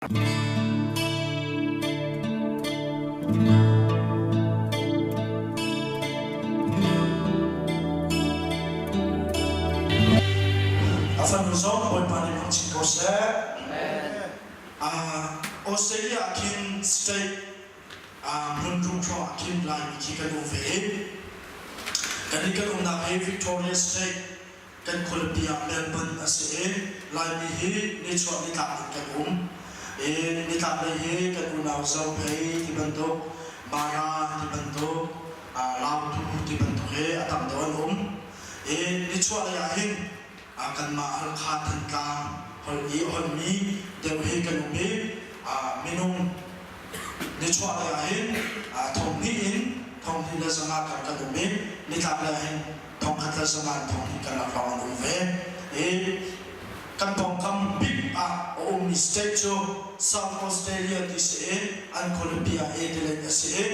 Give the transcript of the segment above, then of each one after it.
A fanu zong Bawipa nih hmang chin ko seh. Australia ah khin state hmun hrawng ah khin Laimi khi kan um ve i kannih kan umnak hi Victoria State Kan khualipi ah Melbourne a si i Laimi hi nichuah nitlak in kan um. I nitlak lei hi kan unau Zophei ti bantuk, Mara ti bantuk, Lautu ti bantuk hi a tam deuh an um. I nichuah lei ah hin kanmah Halkha Thantlang holh i a holhmi deuh hi kan um i minung nichuah lei ah hin 2000 in 2500 kar kan um i nitlak lei ah hin thongkhat le zangan 2000 karlak lawng an um ve i kan pawngkam bik ah a ummi state cu South Australia ti si i an khualipi ah Adelaide a si i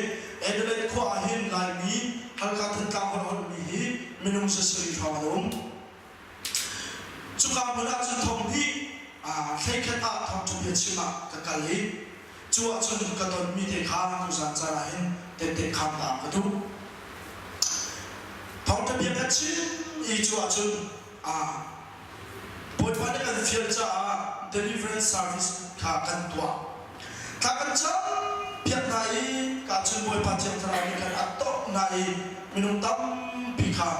Adelaide khua ah hin Laimi Halkha Thantlang holh holhmi hi minung sasarih hrawng an um. Cuka hmun ah cun 20 thleikhat ah thawngṭha bia chim ah ka kal i cu ahcun ka tonmi te kha tuzan caan ah hin tette kham ta ka duh. Thawngṭha bia ka chim i cu ahcun Bawipa nih kan fial caah deliverance service kha kan tuah. Thla kan cam piak hna i ka cun Bawipa Thiang Thlarau nih khan a tawh hna i minung tampi kha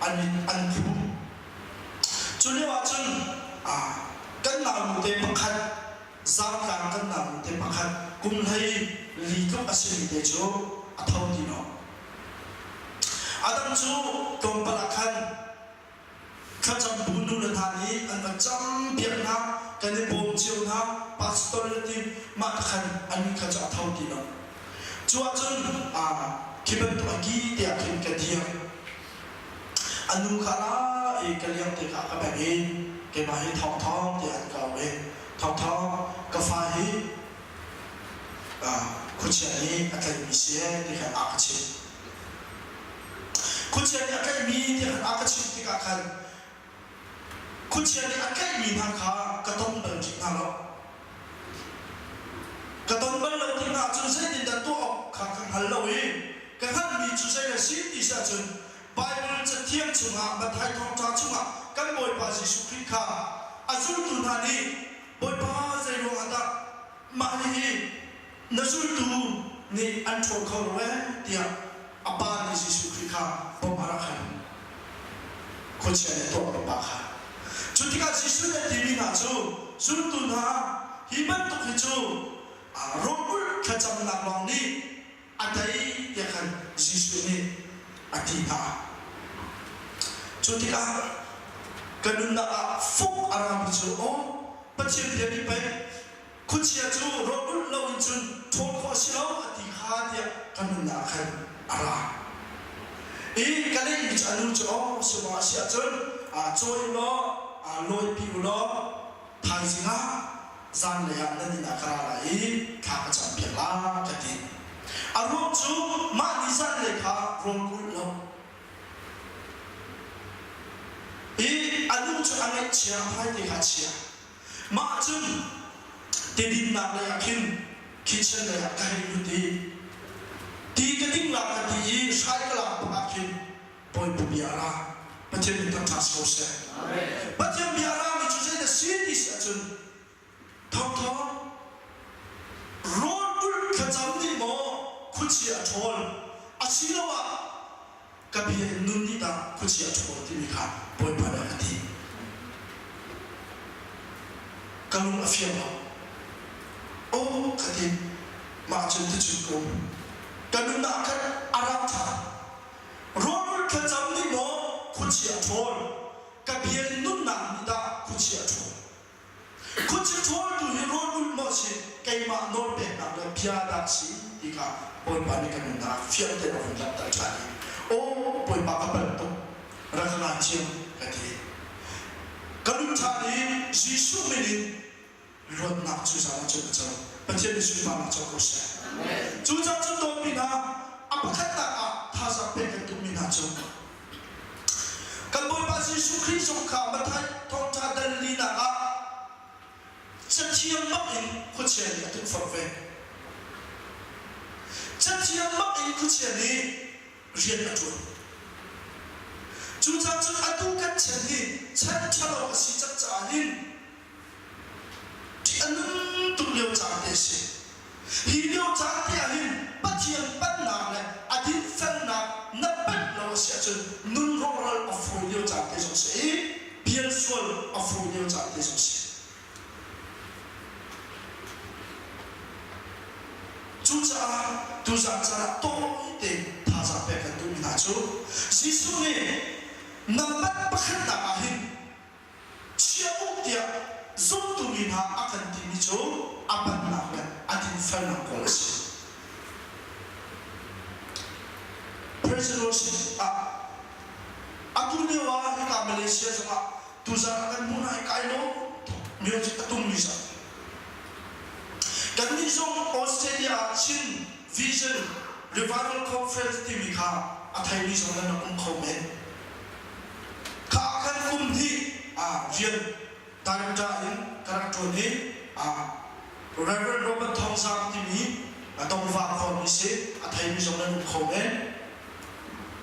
an an phu. Cu lio ahcun kan naunu te pakhat zaangtlang kan naunu te pakhat kum 14 tluk a simi te cu a tho ti lo. A dang cu tlawmpal ah khan thlacam bu nu le hna nih an va cam piak hna, kan i bawm cio hna, pastor le ti mah khan an kha cu a tho ti lo. Cu ahcun khi bantuk a ki tiah khin ka dir. A nu kha la i ka liang te kha ka bengh i keimah hi thawngthawng tiah an ka auh i thawngthawng ka fa hi khuachia nih a tlaihmi si ee ti khan a ka chimh. Khuachia nih a tlaihmi ti khan a ka chimh tikah khan khuachia nih a tlaihmi hna kha ka tong bal rih hna lo. Ka ton bal lo ti hna cun zeitindah tuah awk kha ka hngal lo i ka hngalhmi cu zei a si ti si ahcun Baibal Cathiang chungah Matthai Thawngṭha chungah kan Bawipa Jesuh Khrih kha a zultu hna nih Bawipa zei ruangah dah mah hihi na zultu nih an ṭhawl kho lo ee tiah a pa nih Jesuh Khrih kha bawmh a rak hal. Khuachia nih tuahmi pa kha. Cu tikah Jesuh nih a timi hna cu zultu hna hi bantuk hi cu rawlulh thlacamnak lawng nih a tei tiah khan Jesuh nih a ti hna. Cu tikah ka nunnak ah fuk a rami cu aw Pathian bia nih pei khuachia cu rawlulh loin cun ṭhawl khawh a si lo a ti kha tiah ka nunnak ah khan a ra. I ka lehmi cu a nu cu aw si maw a si ahcun cawi u law lawipi u law thaizing ah zanlei ah nan inn ah ka ra lai i thla ka campiak la ka ti. A ruang cu mah ni zanlei kha rawl kulh lo. I a nu cu a ngaihchia a hmaite kha a chia. Mah cun tidinnak lei ah khin kitchen lei ah ka hei lut i ti ka ding la ka ti i hrai ka lak bak ah khin Bawipa bia a ra. Pathian min thangṭhat si ko seh. Pathian bia a rami cu zeidah si ti si ahcun thawngthawng rawl ulh thlacam nih maw khuachia a ṭhawl asiloah ka bia in nun nih dah khuachia a ṭhawl timi kha Bawipa nih a ka ti. Ka lung a fiang lo. Aw ka ti. Mah cun ticun ka um. Ka nunnak khan a rang ṭhan. Rawl thlacam nih maw khuachia a ṭhawl? Ka bia in nunnak nih dah khuachia a ṭhawl? Khuachia ṭhawltu hi rawl ulh maw a si, keimah nawlpeknak le bia dah a si ti kha Bawipa nih ka nunnak fiang tein a vun langhter ṭhan i, Aw Bawipa ka palh tuk, rak ka ngaithiam ka ti. Ka lut ṭhan i Jesuh min in luatnak cu zan ah cun a co. Pathian nih sunparnak co ko seh. Cucaah cun dawtmi hna, a pakhatnak ah thazaang pek kan duhmi hna cu Kan Bawipa Jesuh Khrih zong kha Matthai thawngṭha dal linak ah Cathiang bak in khuachia nih a tukforh ve. Cathiang bak in khuachia nih rian a ṭuan. Cucaah cun atu kan chan hi chan ṭhalo a si cang caah hin ṭih a nun tuk lio caan te a si. Hi lio caan te ah hin Pathian pennak le a dinfelnak na pemh lo a si ahcun nun rawhral a fawi lio caan te zong a si i pialsual a fawi lio caan te zong a si. Cucaah tuzaan caan ah tawite thazaang pek kan duhmi hna cu Jesuh nih na mat pakhatnak ah hin chia u tiah zumtu mi hna a kan timi cu a pannak le a dinfelnak kawl a si. President worship ah atu lio ah hika Malaysia zongah tuzaan ah kan hmuh hna i kai lo music a tummi zong kannih zong Australia ah Chin Vision Revival Conference timi kha a theimi zong nan rak um kho men. Kha ah khan kum hnih rian director in ka rak ṭuan i Reverend Robert Thawng Sang timi Dongva khuami si a theimi zong nan um kho men.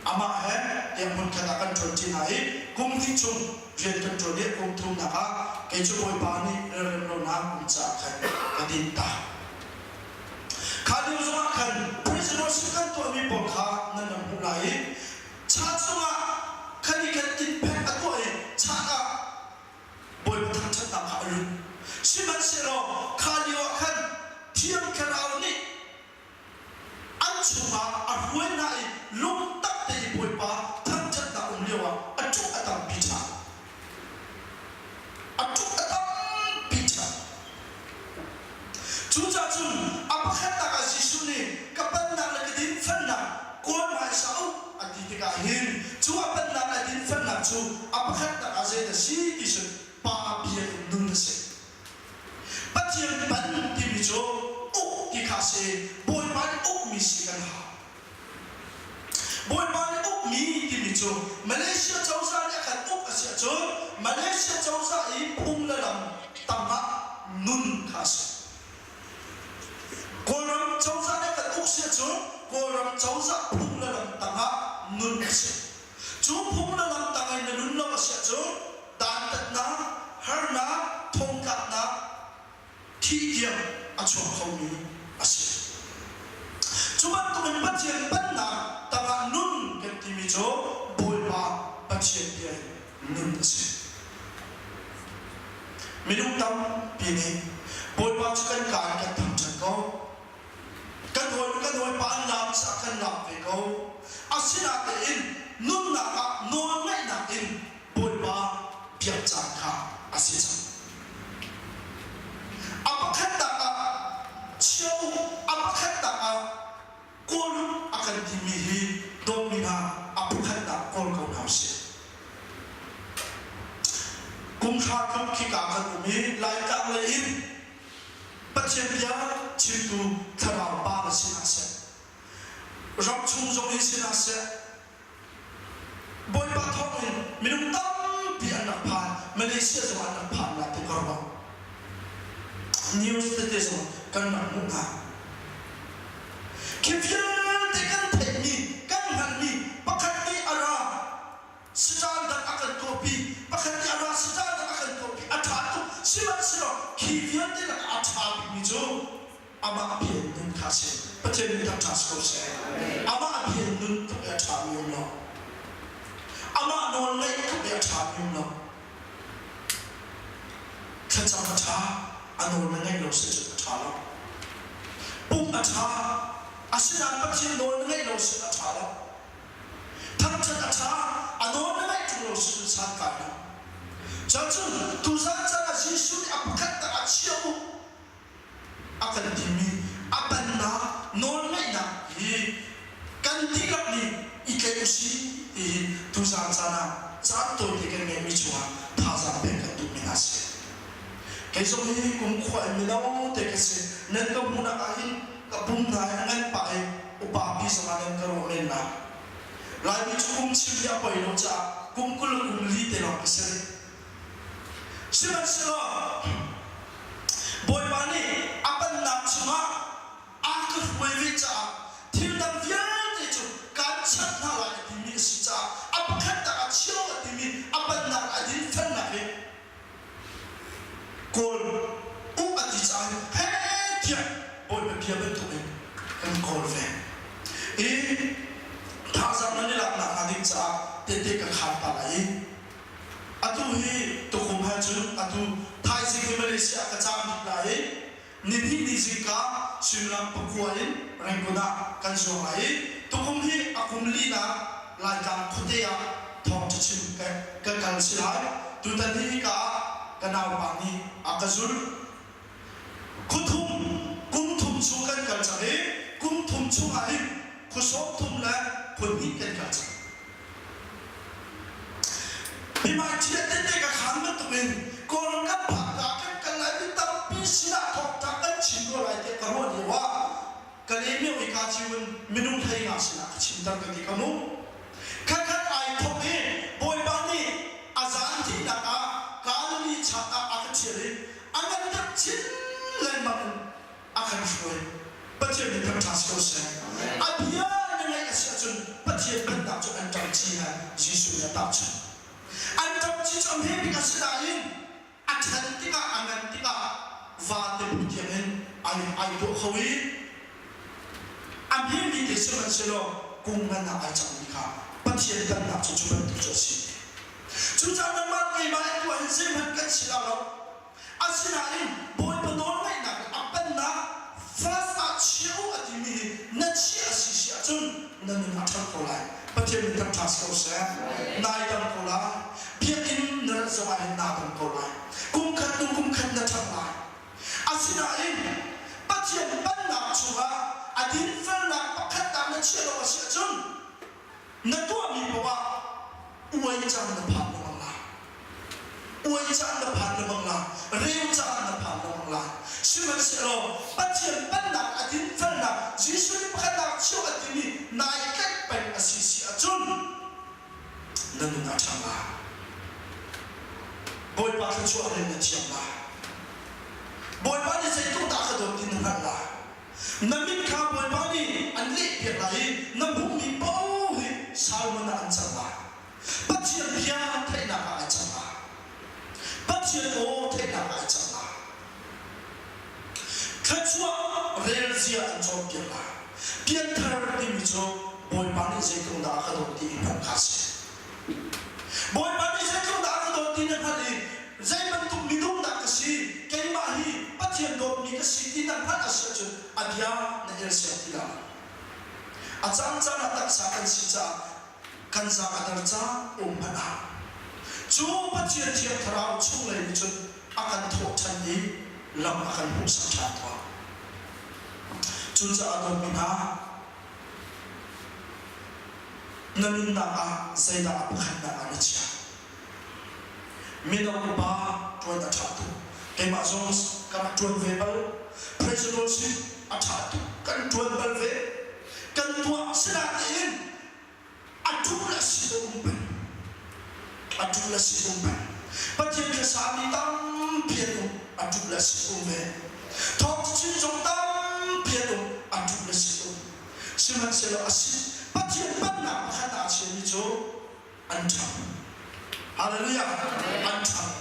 Amah he tiang hmunkhat ah kan ṭuanṭi hna i kum hnih chung rian kan ṭuan i kum thumnak ah kei cu Bawipa nih relrem lonak um caah khan ka din ta. Kha lio zongah khan prison worship kan tuahmi pawl kha nan rak hmuh lai i cha chungah khan i kan innphek a tuah i chan ah Bawipa thangṭhatnak kha a lut. Sihmanhsehlaw kha lio ah khan Thiang Thlarau nih an chungah a hruai hna i lungtak tein Bawipa thangṭhatnak um lioah a ṭuk a tampi ṭhan. A ṭuk a tampi ṭhan. Cucaah cun a pakhatnak ah Jesuh nih ka pannak le ka dinfelnak kawl hmaisa u a ti tikah hin cu a pannak le dinfelnak cu a pakhatnak ah zeidah a si ti cu Pa bia in nun a si. Pathian ban timi cu uk ti kha a si. Bawipa nih ukmi si kan hau. Bawipa nih ukmi timi cu Malaysia cozah nih a kan uk a si ahcun Malaysia cozah i phung le lam tangah nun kha a si. Kawlram cozah nih a kan uk si ahcun Kawlram cozah phung le lam tangah nun a si. Cu phung le lam tang in na nun lo a si ahcun dantatnak, harnak, thongtlaknak, thih tiang a chuak khomi a si. Cu bantukin Pathian pennak tangah nun kan timi cu Bawipa Pathian bia in nun a si. Minung tampi nih Bawipa cu kan ka in kan thangṭhat ko. Kan hawi kan hawipa an laam caah kan laam ve ko. Asinain nunnak ah nawlngaihnak in Bawipa biak caan kha a si cang. A pakhatnak ah chia u, a pakhatnak ah kawl a kan timi hi dawtmi hna a pakhatnak kawl ko hna usih. Kum hra tluk khika kan um i Laitlang lei in Pathian bia chimtu thlarau pa na si hna seh, ram chung zong in si hna seh, Bawipa thawngin minung tampi an rak phan, Malaysia zong an rak phan la ti ka ruah. News tete zong kan rak hmuh hna. Khi vialte kan theihmi, kan hngalhmi pakhat nih a ra Sican dang a kan tuahpi, pakhat nih a ra sican dang a kan tuahpi, a ṭha tuk. Sihmanhsehlaw khi vialte lakah a ṭha bikmi cu amah bia in nun kha a si. Pathian min thangṭhat si ko seh. Amah bia in nun tluk i a ṭhami um lo. Amah nawl ngaih tluk i a ṭhami um lo. Thlacam a ṭha, a nawl na ngaih lo si cun a ṭha lo. Pumh a ṭha, asinain Pathian nawl na ngaih lo si a ṭha lo. Thangṭhat a ṭha, a nawl na ngaih ṭung lo si cun santlai lo. Cun tuzaan caan ah Jesuh nih a pakhat tak ah chia u a kan timi a bannak nawlngaihnak hi kan dihlak nih i tlaih usih ti hi tuzaan caan ah caan tawite kan ngeihmi chungah thazaang pek kan duhmi hna a si. Kei zong hi kumkhua in mino te ka si. Nan ka hmuhnak ah hin ka pum hna hi a ngan pah i upa pi zong ah nan ka ruah men lai. Laimi cu kum chim hi a poi lo caah kum 20 le kum li te lawng ka si rih. Sihmanhsehlaw Bawipa Kawl u a ti caah hin heh tiah Bawipa bia bantukin kan kawl ve. I thazaang nan i laknak hnga ding caah tehte ka khaan ta lai i atu hi tukum he cun atu thaizing hi Malaysia ah ka caam bik lai i nihnih ni zingka suimilam pakua in Rangoon ah kan zuang lai i tukum hi a kum linak Laitlang khuate ah thawngṭha chim ka kal si lai. Tutan hi hika ah ka naupa nih a ka zulh. Khuthum kum thum chung kan kal cang i kum thum chungah hin khua sawm thum le khua hnih kan kal cang. Himai thia tete ka khaan bantukin Kawlram kan phak ka kan kal lai mi tampi sinah thawngṭha kan chim rua lai tiah ka ruah lio ah Kalaymyo i ka ciun minung 15 sinah ka chimter ka ti ka mu. Khatkhat ai thawk i Bawipa nih a zaan thihnak ah Galilee chak ah a ka ṭhial i a ngan deuh chin lengmang in a kan hruai. Pathian nih thangṭha si ko seh. A bia na ngaih a si ahcun Pathian pennak cu an ṭangṭi he Jesuh nih a tahchunh. An ṭangṭi cu a hme bik a si nain a ṭhan tikah a ngan tikah vate bu tiangin ai ai tuah kho i a hmemi te sihmanhsehlaw kung ngan ah ai cangmi kha Pathian pennak cu cu bantuk cu a si. Cucaah nangmah keimah in tuah hin zeihmanh kan si la lo. Asinain Bawipa nawlngaihnak le a pennak first ah chia u a timi hi na chiah a si si ahcun na nun a ṭhang ko lai. Pathian min thangṭha si ko seh. Nai dam ko lai. Biakinn na rat zongah hin naa dam ko lai. Kum khat hnu kum khat na ṭhang lai. Asinain Pathian pennak chungah a dinfelnak pakhat dah na chiah lo a si ahcun na tuahmi paoh ah uai caan na phan lengmang lai. Uai caan na phan lengmang lai. Reu caan na phan lengmang lai. Sihmanhsehlaw Pathian pennak a dinfelnak Jesuh nih pakhatnak cheu a timi nai tlaih peng a si si ahcun na nun a ṭhang lai. Bawipa thluachuah rel na thiam lai. Bawipa nih zeitluk dah ka dawt ti na hngalh lai. Na mit kha Bawipa nih an lehpiak lai i na hmuhmi paoh hi Salmon ah an cang lai. Pathian bia theihnak ah ai cang lai. Pathian aw theihnak ah ai cang lai. Thluachuah rel zia an cawnpiak lai. Pianthar timi cu Bawipa nih zeitluk dah a ka dawt ti i hngalh kha a si. Bawipa nih zeitluk dah a ka dawt ti na hngalh i zei bantuk minung dah ka si, keimah hi Pathian dawtmi ka si ti na hngalh a si ahcun a bia na el siang ti lai. A caancaan ah taksa kan si caah kan zaang a dar caan um hmanh ah cu Pathian Thiang Thlarau chunglei nih cun a kan thawh ṭhan i lam a kan hmuhsak ṭhan tawn. Cucaah dawtmi hna, na nunnak ah zeidah a pakhatnak ah na chiah? Mino upa ṭuan a ṭha tuk. Keimah zong ka rak ṭuan ve bal. Praise the Lord si a ṭha tuk. Kan ṭuan bal ve. Kan tuah sinain a ṭul a si um peng. A ṭul a si um peng. Pathian thlasa mi tampi an um. A ṭul a si um ve. Thawngṭha chim zong tampi an um. A ṭul a si um. Sihmanhsehlaw a si Pathian pennak pakhat ah a chiami cu an ṭhang. Hallelujah! An ṭhang.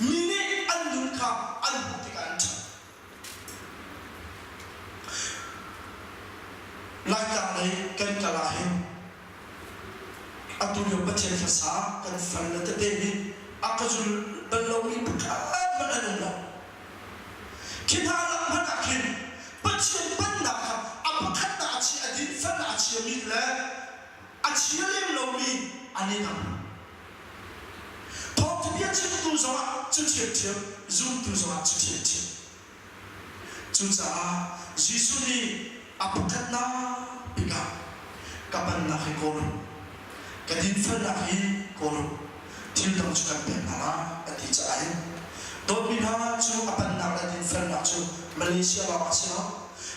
Mi nih an nun kha an hmuh tikah an ṭhang. Laitlang lei kan kal ah hin atu lio Pathian hlasa kan fal le tete hi a ka zul bal lomi pakhat hmanh an um lo. Khi hna lak hmanh ah khin Pathian pennak kha a pakhatnak a chia, a dinfelnak a chiami le a chia lem lomi an i dang. Thawngṭha bia chimtu zongah cu ṭhiamṭhiam, zumtu zongah cu ṭhiamṭhiam. Cucaah Jesuh nih a pakhatnak bik ah ka pannak hi kawl u, ka dinfelnak hi kawl u, thil dang cu kan pek hna lai a ti caah hin dawtmi hna cu a pannak le dinfelnak cu Malaysia lawng ah si lo,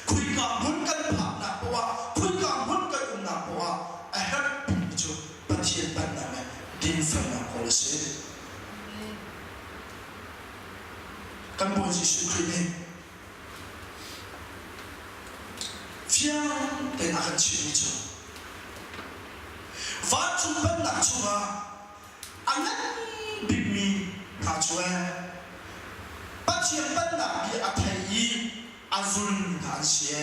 khuika hmun kan phaknak paoh ah, khuika hmun kan umnak paoh ah a herh bikmi cu Pathian pannak le dinfelnak kawl a si. Kan Bawi Jesuh Khrih nih fiang tein a kan chimhmi cu vancung pennak chungah a ngan bikmi hna cu ee. Pathian pennak bia a thei i a zulmi hna an si.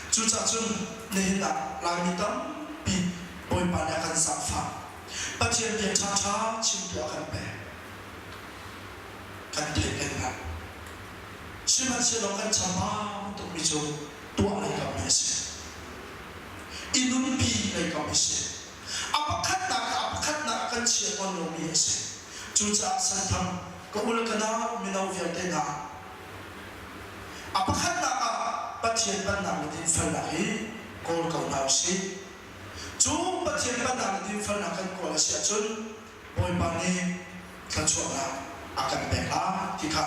Cucaah cun nihin ah Laimi tampi Bawipa nih a kan zaangfah. Pathian bia ṭhaṭha chimtu a kan pek. Kan theih kan hngalh. Sihmanhsehlaw kan chambau tukmi cu tuah lei kam hi a si. I nunpi lei kam hi a si. A pakhatnak ah a pakhatnak ah kan chia tawn lomi a si. Cucaah santhang ka u le ka nau mino vialte hna, a pakhatnak ah Pathian pennak le dinfelnak hi kawl ko hna usih. Cu Pathian pennak le dinfelnak kan kawl a si ahcun Bawipa nih thluachuahnak a kan pek lai ti kha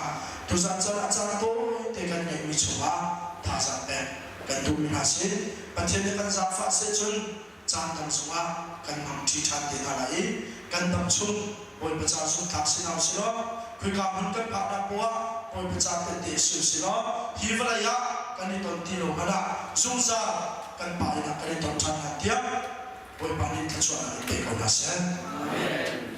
tuzan caan ah caan tawite kan ngeihmi chungah thazaang pek kan duhmi hna si. Pathian nih kan zaangfah seh cun caan dang zongah kan hmang ṭi ṭhan te hna lai i kan dam chung Bawipa ca zumhtlak si hna usih law khoika hmun kan phaknak poah ah Bawipa ca tehte si usih law hi vawlei ah kan i ton ti lo hmanh ah zungzal kan Pa inn ah kan i ton ṭhan hlan tiang Bawipa nih thluachuahnak in pe ko hna seh. Amen.